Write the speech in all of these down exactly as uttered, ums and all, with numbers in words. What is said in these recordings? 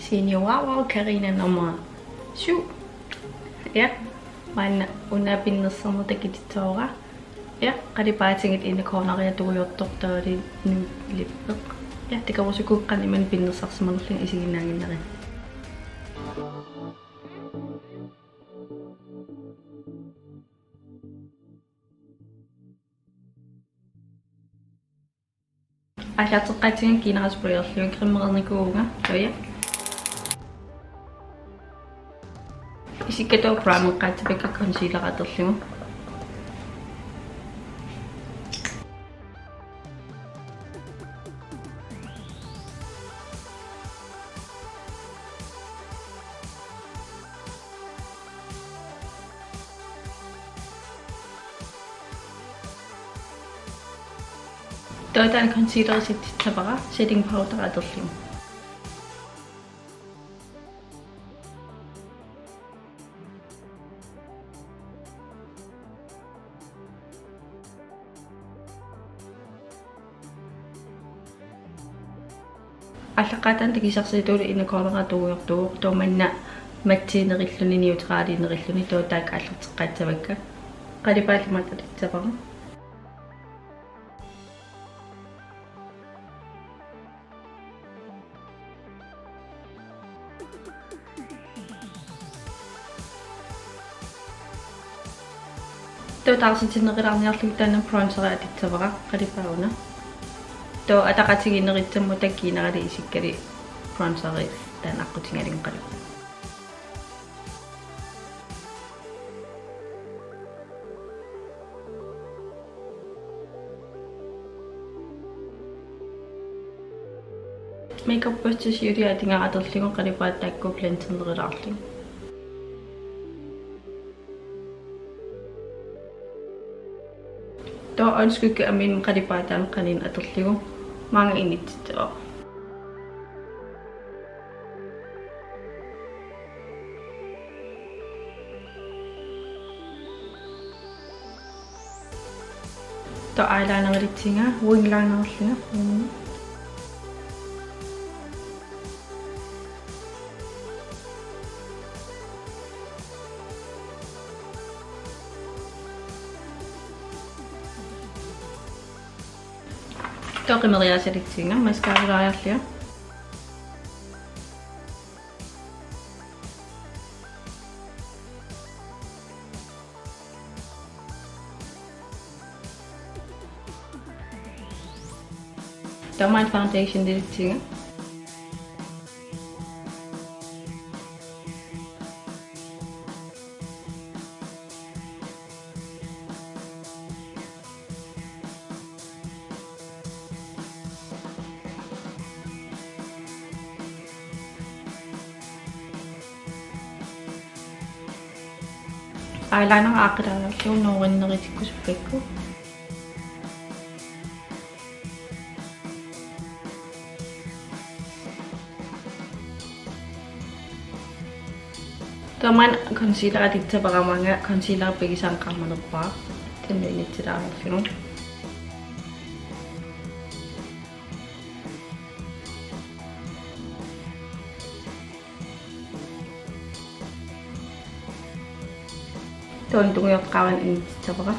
Senior Wow Wow Karina nummer syv. Ja, maanna una pinnersarneq takutissavara. Ja, qalipaatigut inner corneria tungujortoq taavalu nude lippi. Ja, takorusukkukku qanoq imannak pinnersarsimanerlunga isiginnaaginnarina. Aallarteqqaassagukku kiinara sprayerlugu cremereernikuuvunga, soja. Isikka taava primereqqaassavakka concealer atorlugu. Taava taanna concealer setissavara setting powder atorlugu. Aallaqqaataani takusassarsiutigullu inner corneria tungujortuuvoq, taava maanna mattiunerilluni neutraliunerilluni taava taakku aallarteqqaassavakka. Qalipaallu maanna atussavara. Taava taarsitinnerulaarniarlugu taanna bronzeri atussavara, qalipaat una. Taava ataqatigiinnerussagutta kiinaralu isikkalu bronzeri taanna aqqutigalugu qalipaat. Makeup brush siuliani atugaara atorlugu qalipaat taakku blendernerulaarlugit. Taava øjenskygge aamma qalipaat taanna qanini atorlugu maanga inississavara. Taava eyelinerilissavara, wing linerillunga. Mm. Taava qimeriaasalissinnga mascaralaariarlunga. Taava maanna foundation ilissinnga. Eyeliner aaqqilaareerlugu nuurinnerutikkusuppakka. Taava maanna concealer atussavara, maanga concealer pigisaqarnerpaaq. Taanna inissisilaariarlugu. Taanna tungujortoq qaavani inississavara.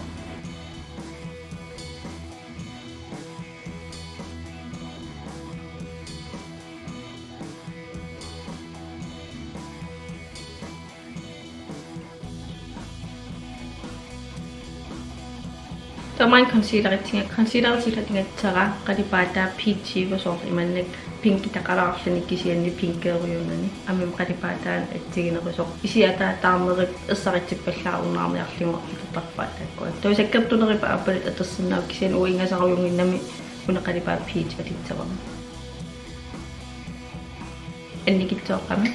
Taava maanna concealer atussavara, concealer silatingassara qalipaataa peachiuvoq, soorlu imannak pinkitaqalaarluni kisianni pinkeerujuunani. Aamma qalipaat taanna assigineqarsoq. Isiata taarnerit ersaritsippallaarunnaarniarlugu atortarpaat taakkua. Taava sakkortunerippat aappalut atorsinnaavoq kisianni uingasarujunnginnami una qalipaat peach atussavara. Annikitsuaqqamik.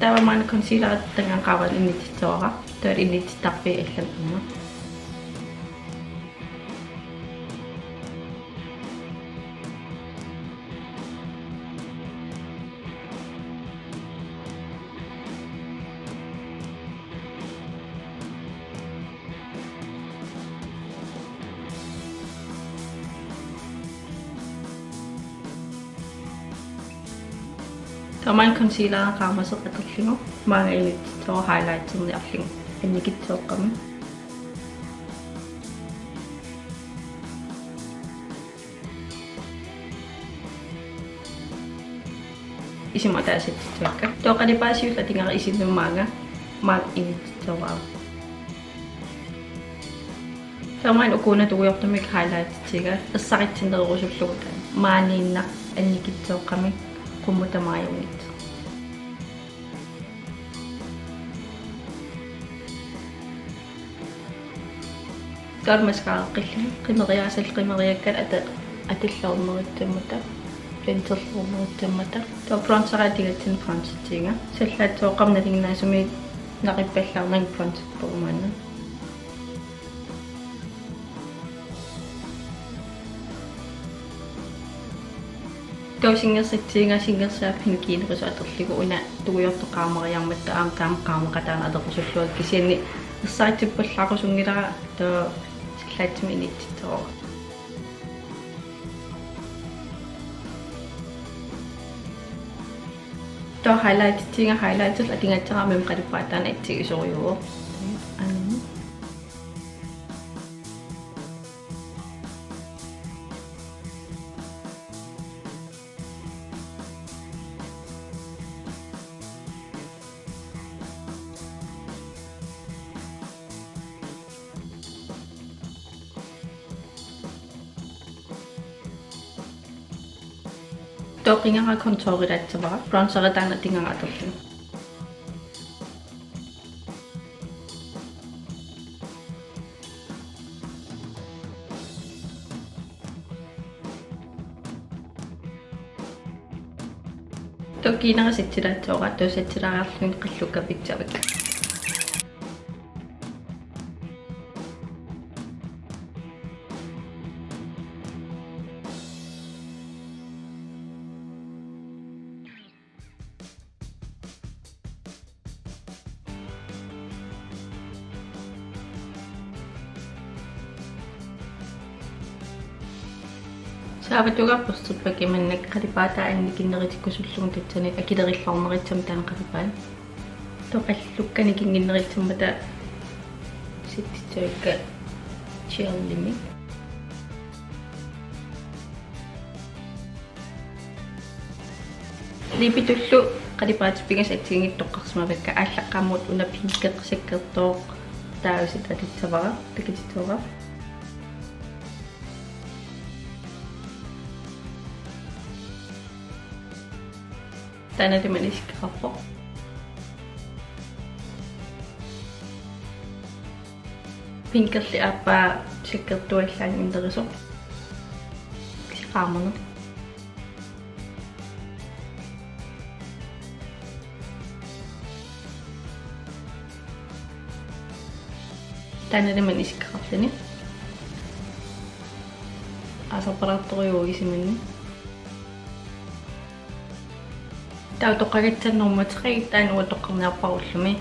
Taava maanna concealer atussavara, qaavani inississavara. Taava inissittarfiit allamik aamma. Tamanna concealer qaamasoq atorlugu maanga inuttissooq highlighterniarlugu annikitsuaqqamik. Isima ataaseq atorluakka. Taava qalipaat siulleq atugara isinut maanga, maanga inuttissooraara. Tamanna ukuuna tungujortumik highlightertiga, ersaritsinnerusullugu taanna. Maaniinnaq annikitsuaqqamik qummut tamaajunngitsoq. Taava mascara qillugu, qimeriaasat qimeriakkat ata-, atalloorneruttammata, blenderloorneruttammata. Taava bronzeri atugassani bronzertiga. Sallaassooqqamik nalinginnaasumik naqippallaarnagu bronzerpoq maanna. Taava singersatsiga, singersaap hende kiinerusoq atorlugu una tungujortoq qaamariarmat aamma taama qaamaqataanut atorusullugu kisianni ersaritsippallaaqqusunngilara taava sallaatsumik inuttissooraara. Taava highlightertiga highlighterlu atugassara aamma qalipaat taanna atsigisorujuuvoq. Aamma. Taava qingara contourerlaassavara, bronzeri taanna atugara atorlugu. Taava kiinara satsilaassuara, taava satsilaariarlunga qillukka pissavakka. Saavatuga børstippakka imannak qalipaataa annikinnerutikkusullugu tassani akilerulluarnerussammat taanna qalipaat. Taava qillukka nikinginneruttammata satsissavakka gelimik. Lippitullu qalipaatit pingasut assigiinngitsut toqqarsimavakka, aallaqqaammut una pinki sakkortooq taassutaa atussavara, takutissavara. Taanna tamanna isikkoqarpoq. Pinkerlu aappaa sakkortuuallaannginnerusoq. Kisianni qaamaneq. Taanna tamanna isikkoqarluni. Aasarpalaartorujuuvoq isumanni. Taava utoqqagassani nummer tre, taanna uanga toqqarniarpara ullumi.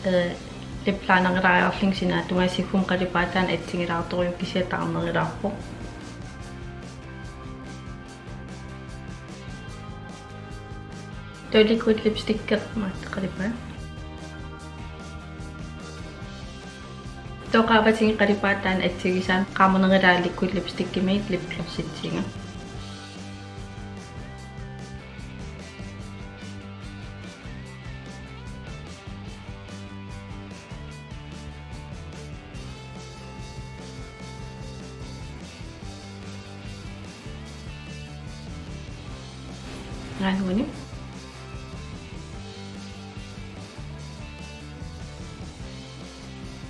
Eh, lip linerilaariarlunga sinaatungaa, siggumma qalipaataa taanna assigilaartorujuuvoq kisianni taarnerulaarpoq. Taava liquid lipstick maat qalipaat. Taava qaavatigut qalipaataa taanna assigisaanni qaamanerulaa liquid lipstickimik lip glossitsinga. Ngannguni.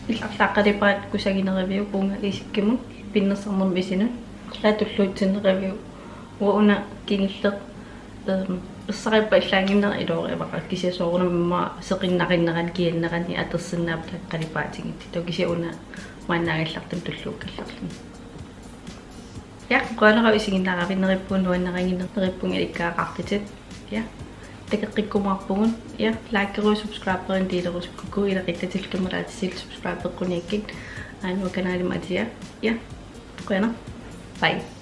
Illarlaaqqalipaat kusagineruviuk uunga isikkumut pinnersarnermut isinut. Ilaa tulluutsinneruviuk uanga una kingulleq, ehm, ersarippallaannginnera iluarivaqa kisianni soorunami immaqa seqinnarinnerani kiannerani atorsinnaapput taakku qalipaatigitit. Taava kisianni una maannaagallartumik tulluukkallarluni. Ja, qujanaq isiginnaaravit, neriuppugut nuannarinnginnera, neriuppugut ilikkagaqartutit. Ja. Takoqqikkumaarpugut. Ja, likeruit, subscriberinnut delerusukkukku, ilaquttatillu kammalaatitillu subscribeqquniakkit. Aajuna kanalimut atia. Ja. Qujanaq. Bye.